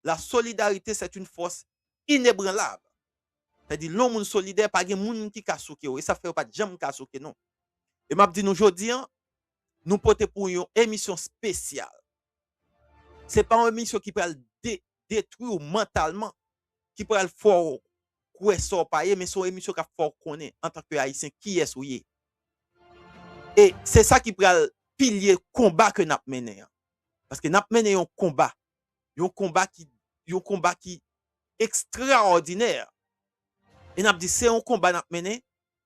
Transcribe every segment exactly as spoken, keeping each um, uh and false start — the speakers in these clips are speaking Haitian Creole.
La solidarité, c'est une force inébranlable. Sètadi, lè yon moun solidè, pa gen moun ki ka souke w. E sa fè yo pa t janm ka souke nou. E m ap di nou jodi a, nou pote pou yon emisyon espesyal. Se pa yon emisyon ki pral de, detwi w mantalman, ki pral fè w kwè sa w pa ye, men se yon emisyon k ap fè w konnen, antanke Ayisyen, kiyès ou ye. E se sa ki pral pilye konba ke n ap mennen an. Paske n ap mennen yon konba, yon konba ki, yon konba ki ekstraòdinè. E n ap di se yon konba n ap mennen,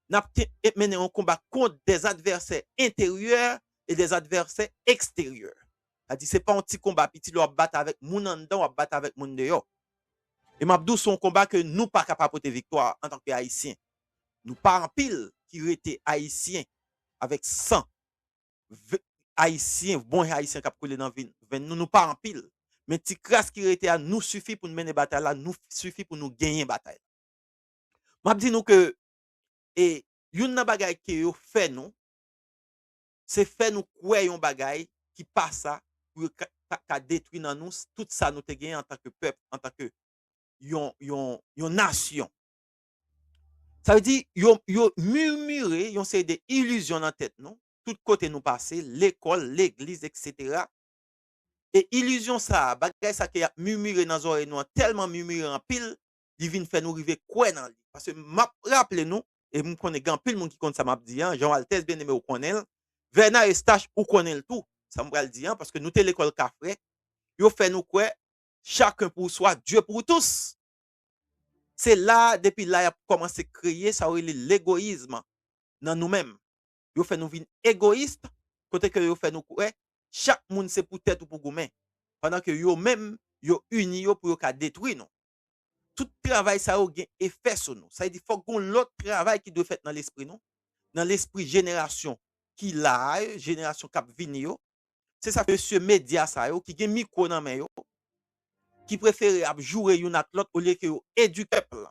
n ap te, e mennen yon konba kont des adversaires intérieurs et des adversaires extérieurs. Sètadi, se pa yon ti konba piti lè w ap bat avèk moun anndan, w ap bat avèk moun deyò. E m ap di w, se yon konba ke nou pa ka pa pote viktwa antanke Ayisyen. Nou pa anpil ki rete Ayisyen avèk san v-, Ayisyen, bon Ayisyen k ap koule nan venn, venn nou, nou pa anpil. Men ti kras ki rete a, nou sifi pou n mennen batay la, nou sifi pou nou genyen batay la. M ap di nou ke, e, youn nan bagay ke yo fè nou, se fè nou kwè yon bagay ki pa sa, pou yo ka, ka, ka detwi nan nou s-, tout sa nou te genyen antanke pèp, antanke yon, yon, yon nasyon. Sa vle di, yo, yo mimire yon seri de ilizyon nan tèt nou, tout kote nou pase, lekòl, legliz, etsetera. E ilizyon sa a, bagay sa ke y ap mimire nan zòrèy nou an, tèlman mimire anpil, li vin fè nou rive kwè nan li. Paske m ap raple nou, e m konnen gen anpil moun ki konn sa m ap di an, Jean Waltès Bien-Aimé ou konnen l, Vèna Eustache ou konnen l tou, sa m pral di an, paske nou te lekòl Kafrè, yo fè nou kwè chacun pour soi, Dieu pour tous. Se la, depi la, y ap kòmanse kreye sa yo rele legoyizm nan nou menm. Yo fè nou vin egoyis, kote ke yo fè nou kwè chak moun se pou tèt ou pou goumen. Pandan ke yo menm, yo ini yo pou yo ka detwi nou. Tout travay sa yo gen efè sou nou. Sa vle di, fòk gen yon lòt travay ki dwe fèt nan lespri nou, nan lespri jenerasyon ki la a yo, jenerasyon k ap vini yo. Se sa mesye medya sa yo ki gen mikwo nan men yo, ki prefere ap joure youn ak lòt olye ke yo edike pèp la,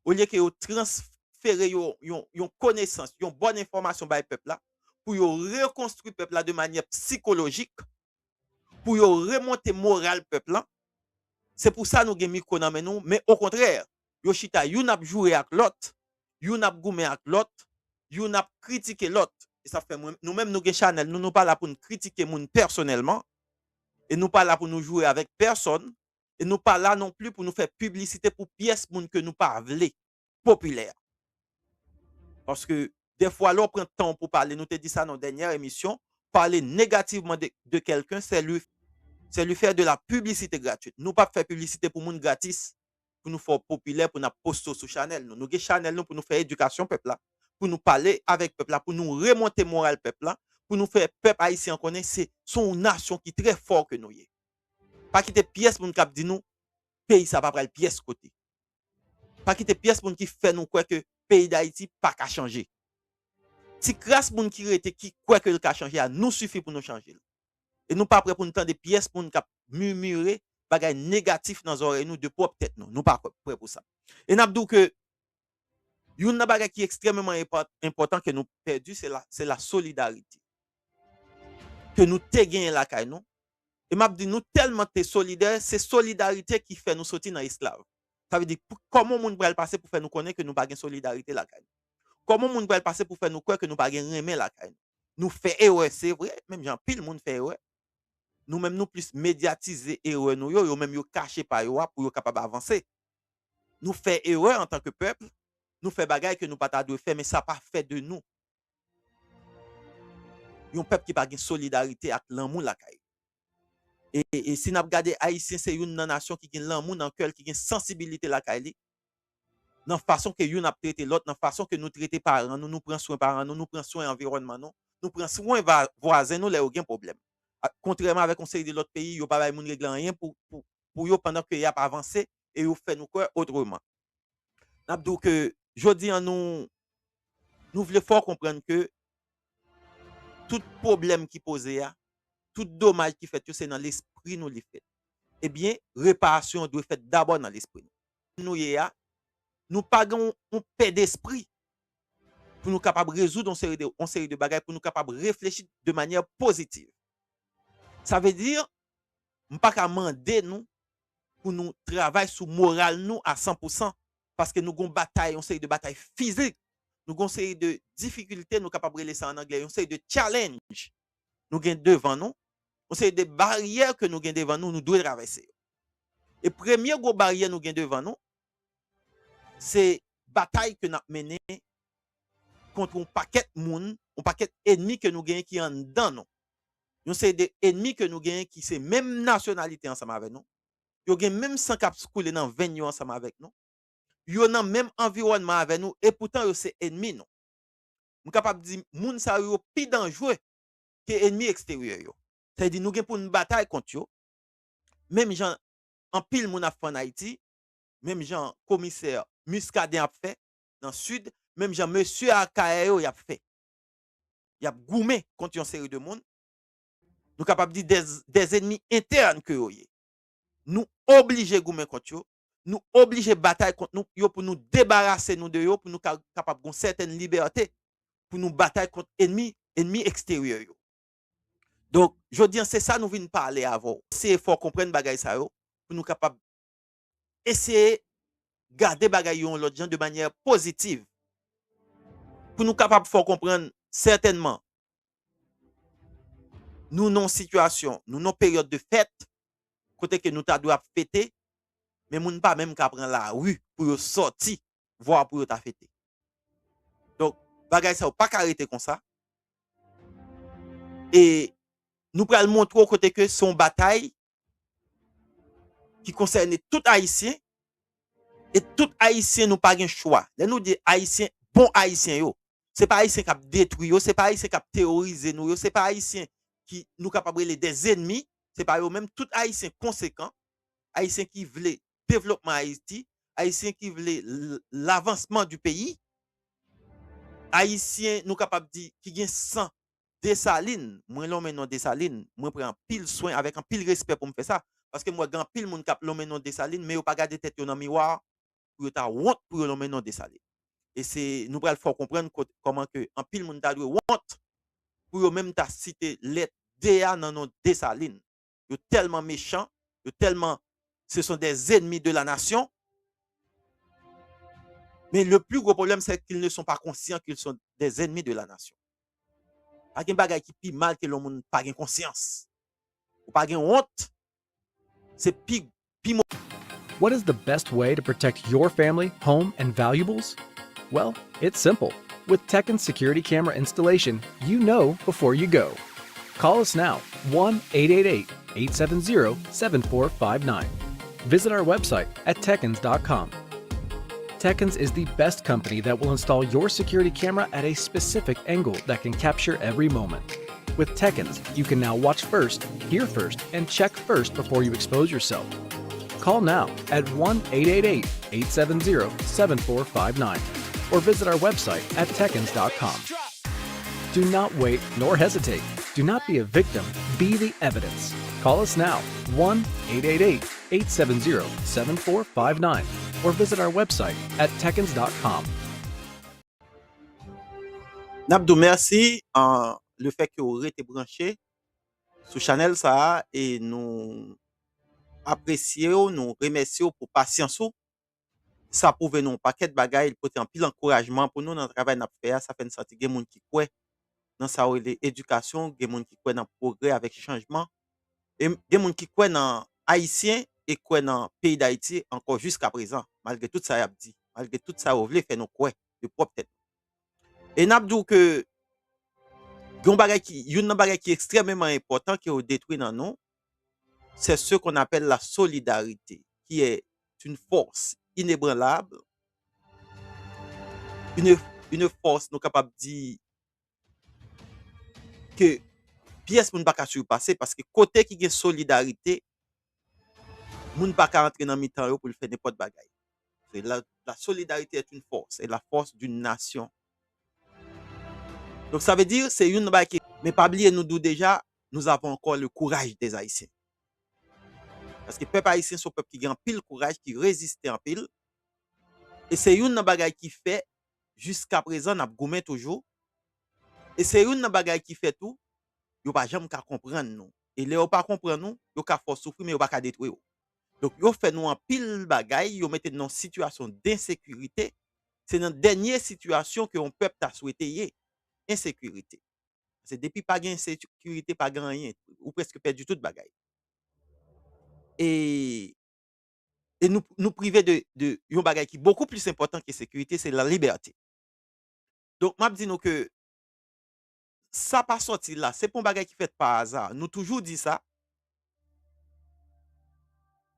olye ke yo transfere yo yon, yon konesans, yon bòn enfòmasyon bay pèp la, pou yo rekonstwi pèp la de manyè sikolojik, pou yo remonte moral pèp la. Se pou sa nou gen mikwo nan men nou, men okontrè, yo chita youn ap joure ak lòt, youn ap goumen ak lòt, youn ap kritike lòt. E sa fè mwen, nou menm nou gen chanèl nou, nou pa la pou n kritike moun pèsonèlman, e nou pa la pou nou joure avèk pèsòn, e nou pa la non pli pou nou fè piblisite pou pyès moun ke nou pa vle popilè. Paske, dèfwa, lè w pran tan w pou pale, nou te di sa nan dènyè emisyon, parler négativement de, de quelqu'un, c'est lui, c'est lui faire de la publicité gratuite. Nou p ap fè piblisite pou moun gratis, pou nou fè w popilè, pou n ap poste w sou chanèl nou. Nou gen chanèl nou pou nou fè edikasyon pèp la, pou nou pale avèk pèp la, pou nou remonte moral pèp la, pou nou fè pèp ayisyen an konnen se, se yon nasyon ki trè fò ke nou ye. Pa kite pyès moun k ap di nou, peyi sa pa pral pyès kote. Pa kite pyès moun ki fè nou kwè ke peyi Dayiti pa ka chanje. Ti kras moun ki rete, ki kwè ke l ka chanje a, nou sifi pou nou chanje l. E nou pa prè pou n tande pyès moun k ap mimire bagay negatif nan zòrèy nou de pwòp tèt nou. Nou pa prè pou sa. E n ap di w ke youn nan bagay ki ekstrèmeman enpò-, enpòtan ke nou pèdi, se la, se la solidarite ke nou te genyen lakay nou. E m ap di, nou tèlman te solidè, se solidarite ki fè nou soti nan esklav. Sa vle di, pou, kòman yon moun pral pase pou fè nou konnen ke nou pa gen solidarite lakay nou? Kòman yon moun pral pase pou fè nou kwè ke nou pa gen renmen lakay nou? Nou fè erè, se vre, menm jan anpil moun fè erè. Nou menm, nou plis medyatize erè nou yo, yo menm yo kache pa yo a pou yo kapab avanse. Nou fè erè antanke pèp, nou fè bagay ke nou pa ta dwe fè, men sa pa fè de nou yon pèp ki pa gen solidarite ak lanmou lakay li. E, e si n ap gade, Ayisyen se youn nan nasyon ki gen lanmou nan kè l, ki gen sansibilite lakay li, nan fason ke youn ap trete lòt, nan fason ke nou trete paran nou, nou pran swen paran nou, nou pran swen anviwònman nou, nou pran swen va-, vwazen nou lè yo gen pwoblèm. A, kontrèman avèk yon seri de lòt peyi, yo pa bay moun regle anyen pou, pou, pou yo pandan ke y ap avanse e yo fè nou kwè otreman. N ap di w ke jodi a nou, nou vle fè w konprann ke tout pwoblèm ki poze a, tout domaj ki fèt yo, se nan lespri nou li fèt. Ebyen, reparasyon an dwe fèt dabò nan lespri nou. Nou ye a, nou pa gen yon, yon pè despri pou nou kapab rezoud yon seri de, yon seri de bagay, pou nou kapab reflechi de manyè pozitiv. Sa vle di, m pa ka mande nou pou nou travay sou moral nou a san pou san, paske nou gon batay, yon seri de batay fizik, nou gon seri de difikilte, nou kapab rele sa an anglè, yon seri de challenge nou gen devan nou, yon seri de baryè ke nou gen devan nou, nou dwe travèse yo. E premye gwo baryè nou gen devan nou, se batay ke n ap mennen kont yon pakèt moun, yon pakèt enmi ke nou genyen ki anndan nou. Yon seri de enmi ke nou genyen ki se menm nasyonalite ansanm avè nou. Yo gen menm san k ap koule nan venn yo ansanm avèk nou. Yo nan menm anviwònman avè nou, e poutan yo se enmi nou. M kapab di moun sa yo, yo pi danjre ke enmi eksteryè yo. Sa vle di nou gen pou n batay kont yo, menm jan anpil moun ap fè ann Ayiti, menm jan komisè Muscadin ap fè nan Sid, menm jan mesye Akayè yo y ap fè. Y ap goumen kont yon seri de moun. Nou kapab di des, des ennemis internes ke yo ye. Nou oblije goumen kont yo. Nou oblije batay kont nou, yo pou nou debarase nou de yo, pou nou ka, kapab gon sètèn libète, pou nou batay kont enmi, enmi eksteryè yo. Donk, jodi an, se sa nou vin pale avè w. Eseye fè w konprann bagay sa yo, pou nou kapab eseye gade bagay yo yon lòt jan de manyè pozitiv. Pou nou kapab fè w konprann, sètènman, nou nan yon sitiyasyon, nou nan yon peryòd de fèt, kote ke nou ta dwe ap fete, men moun pa menm ka pran lari pou yo sòti, vwa pou yo ta fete. Donk, bagay sa yo pa ka rete konsa. E nou pral montre w kote ke se yon batay ki konsène tout Ayisyen, e tout Ayisyen nou pa gen chwa. Lè nou di Ayisyen, bon Ayisyen yo, se pa Ayisyen k ap detwi yo, se pa Ayisyen k ap teworize nou yo, se pa Ayisyen ki nou kapab rele des ennemis, se pa yo menm, tout Ayisyen konsekan, Ayisyen ki vle devlopman Ayiti, Ayisyen ki vle l-, lavansman di peyi, Ayisyen, nou kapab di, ki gen san Desalin, mwen lonmen non Desalin, mwen pran anpil swen avèk anpil respè pou m fè sa, paske m wè gen anpil moun k ap lonmen non Desalin, men yo pa gade tèt yo nan miwa pou yo ta wont pou yo lonmen non Desalin. E se, nou pral fè w konprann kot-, kòman ke anpil moun ta dwe wont pou yo menm ta site lèt D a nan non Desalin. Yo tèlman mechan, yo tèlman, ce sont des ennemis de la nation. Mais le plus gros problème, c'est qu'ils ne sont pas conscients qu'ils sont des ennemis de la nation. Pa gen bagay ki pi mal ke lè moun pa gen konsyans. Ou pa gen wont, se pi, pi mo. What is the best way to protect your family, home, and valuables? Well, it's simple. With Tekken Security Camera Installation, you know before you go. Call us now, one eight eight eight, eight seven zero, seven four five nine. Visit our website at tekkens dot com. Tekkens is the best company that will install your security camera at a specific angle that can capture every moment. With Tekkens, you can now watch first, hear first, and check first before you expose yourself. Call now at one eight eight eight, eight seven zero, seven four five nine or visit our website at tekkens dot com. Do not wait nor hesitate. Do not be a victim. Be the evidence. Call us now, one eight eight eight, eight seven zero, seven four five nine or visit our website at tekkens dot com. N ap di w mèsi, an, le fè ke w rete branche sou chanèl sa a, e nou apresye w, nou remèsye w pou pasyans ou. Sa pwouve nou yon pakèt bagay, li pote anpil ankourajman pou nou nan travay n ap fè a. Sa fè n santi gen moun ki kwè nan sa yo rele edikasyon, gen moun ki kwè nan pwogrè avèk chanjman, e gen moun ki kwè nan Ayisyen e kwè nan peyi Dayiti ankò jiskaprezan, malgre tout sa y ap di, malgre tout sa yo vle fè nou kwè de pwòp tèt nou. E n ap di w ke gen yon bagay ki, youn nan bagay ki ekstrèmeman enpòtan ke yo detwi nan nou, c'est ce qu'on appelle la solidarité, qui est une force inébranlable, une, une force, nou kapab di, ke pyès moun pa ka sipase, paske kote ki gen solidarite, moun pa ka antre nan mitan yo pou l fè nenpòt bagay. Se la, la solidarité est une force, c'est la force d'une nation. Donk, sa vle di, se youn nan bagay ki, men pa bliye, nou di w deja, nous avons encore le courage des Haïtiens. Paske pèp ayisyen se yon pèp ki gen anpil kouraj, ki reziste anpil. E se youn nan bagay ki fè, jiskaprezan, n ap goumen toujou. E se youn nan bagay ki fè tou, yo pa janm ka konprann nou. E lè yo pa konprann ou, yo ka fè w soufri, men yo pa ka detwi w. Donk, yo fè nou anpil bagay, yo mete n nan yon sitiyasyon d ensekirite. Se nan dènye sitiyasyon ke yon pèp ta swete ye, ensekirite. Paske depi pa gen ensekirite, pa gen anyen. Ou prèske pèdi tout bagay. E, e nou, nou prive de, de yon bagay ki bokou plis enpòtan ke sekirite, se lalibète. Donk, m ap di nou ke sa pa sòti la, se pa yon bagay ki fèt pa aza. Nou toujou di sa.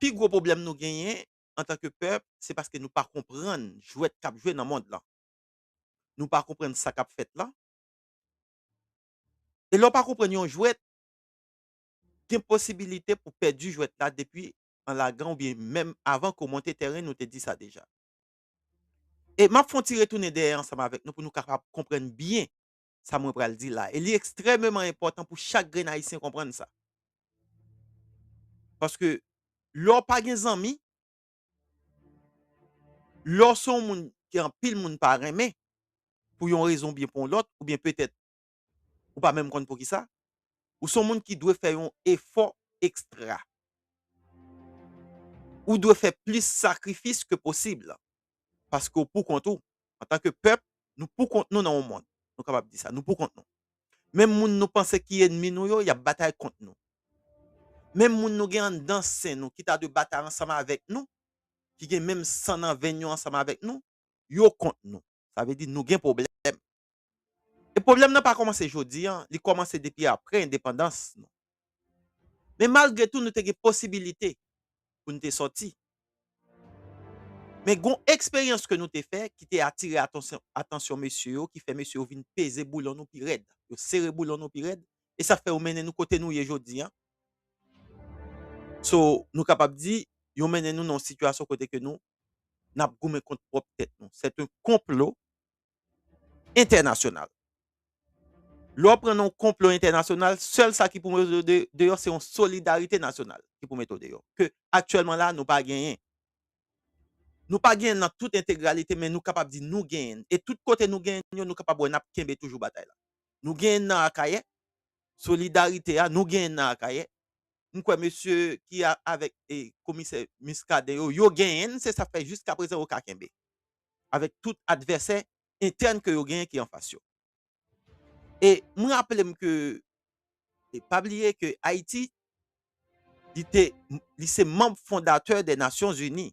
Pi gwo pwoblèm nou genyen antanke pèp, se paske nou pa konprann jwèt k ap jwe nan mond lan. Nou pa konprann sa k ap fèt la. E lè w pa konprann yon jwèt, gen posibilite pou pèdi jwèt la depi an lagan oubyen menm avan ke w monte tèren, nou te di sa deja. E m ap fè yon ti retounen dèyè ansanm avèk nou pou nou kapab konprann byen sa mwen pral di la. E li ekstrèmeman enpòtan pou chak grenn Ayisyen konprann sa. Paske lè w pa gen zanmi, lè w se yon moun ke anpil moun pa renmen, pou yon rezon oubyen pou yon lòt, oubyen petèt ou pa menm konn poukisa, ou se yon moun ki dwe fè yon efò ekstra. Ou dwe fè plis sakrifis ke posib. Paske w pou kont ou. Antanke pèp, nou pou kont nou nan yon mond. Nou kapab di sa, nou pou kont nou. Menm moun nou panse ki ènmi nou yo, y ap batay kont nou. Menm moun nou gen anndan sen nou ki ta dwe batay ansanm avèk nou, ki gen menm san nan venn yo ansanm avèk nou, yo kont nou. Sa vle di nou gen pwoblèm. E pwoblèm nan pa kòmanse jodi a, li kòmanse depi apre endepandans nou. Men malgre tou, nou te gen posibilite pou n te sòti. Men gon eksperyans ke nou te fè ki te atire atansyon, atansyon mesye yo, ki fè mesye yo vin peze boulon nou pi rèd. Yo sere boulon nou pi rèd. E sa fè yo mennen nou kote nou ye jodi a. So, nou kapab di, yo mennen nou nan yon sitiyasyon kote ke nou, n ap goumen kont pwòp tèt nou. Se yon konplo entènasyonal. Lè w pran yon konplo entènasyonal, sèl sa ki pou mete w de-, deyò, se yon solidarite nasyonal ki pou mete w deyò. Ke aktyèlman la, nou pa genyen. Nou pa genyen nan tout entegralite, men nou kapab di nou genyen. E tout kote nou genyen yo, nou kapab wè n ap kenbe toujou batay la. Nou genyen nan Akayè, solidarite a, nou genyen nan Akayè. M kwè mesye ki a-, avèk, e, komisè Muscadin yo, yo genyen, se sa fè jiska prezan yo ka kenbe. Avèk tout advèsè entèn ke yo genyen ki anfas yo. E m raple m ke, e pa bliye ke Ayiti, li te, li se manm fondatè de Nasyonzini.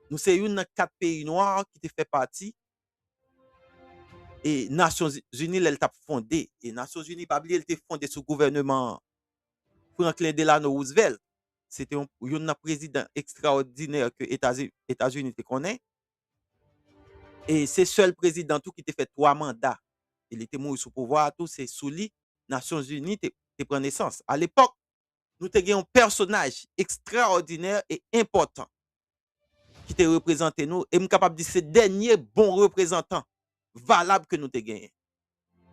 Nou se youn nan kat peyi nwa ki te fè pati e Nasyonzini lè l t ap fonde. E Nasyonzini, pa bliye, l te fonde sou gouvèneman Franklin Delano Roosevelt. Se te yon, youn nan prezidan ekstraòdinè ke Etazi-, Etazini te konnen. E se sèl prezidan tou ki te fè twa manda. E li te mouri sou pouvwa a tou, se sou li Nasyonzini te, te pran nesans. Alepòk, nou te gen yon pèsonaj ekstraòdinè e enpòtan ki te reprezante nou, e m kapab di se dènye bon reprezantan valab ke nou te genyen,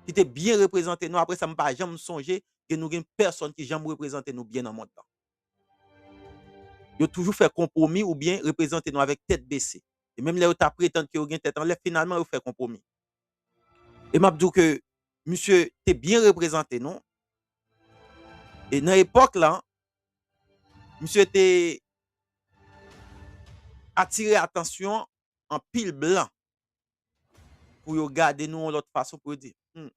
ki te byen reprezante nou. Apre sa, m pa janm sonje ke nou gen pèsòn ki janm reprezante nou byen nan mond lan. Yo toujou fè konpwomi oubyen reprezante nou avèk tèt bese. E menm lè yo ta pretann ke yo gen tèt anlè, finalman, yo fè konpwomi. E m ap di w ke misye te byen reprezante nou. E nan epòk la, misye te atire atansyon anpil blan pou yo gade nou yon lòt fason, pou yo di, hmm,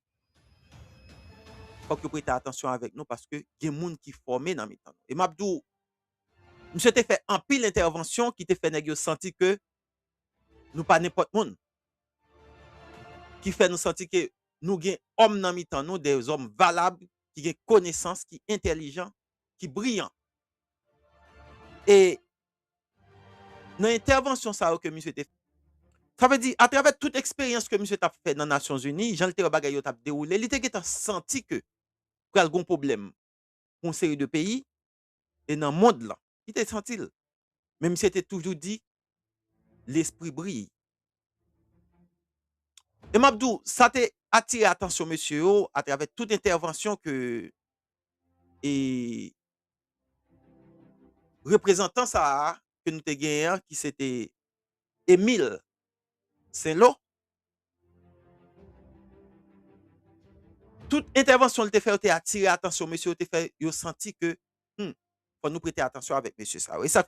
fòk yo prete atansyon avèk nou paske gen moun ki fòme nan mitan nou. E m ap di w, misye te fè anpil entèvansyon ki te fè nèg yo santi ke nou pa nenpòt moun. Ki fè nou santi ke nou gen òm nan mitan nou, dèzòm valab, ki gen konesans, ki entèlijan, ki briyan. E nan entèvansyon sa yo ke misye te fè, sa vle di, atravè tout eksperyans ke misye t ap fè nan Nasyonzini, jan l te wè bagay yo t ap dewoule, li te gentan santi ke pral gon pwoblèm pou yon seri de peyi, e nan mond lan. Li te santi l. Men misye te toujou di, lespri briye. E m ap di w, sa te atire atansyon mesye yo atravè tout entèvansyon ke, e, reprezantan sa a ke nou te genyen an, ki se te Emile Saint-Lô, tout entèvansyon l te fè yo te atire atansyon mesye yo, te fè yo santi ke, hmm, fò nou prete atansyon avèk mesye sa yo. E sa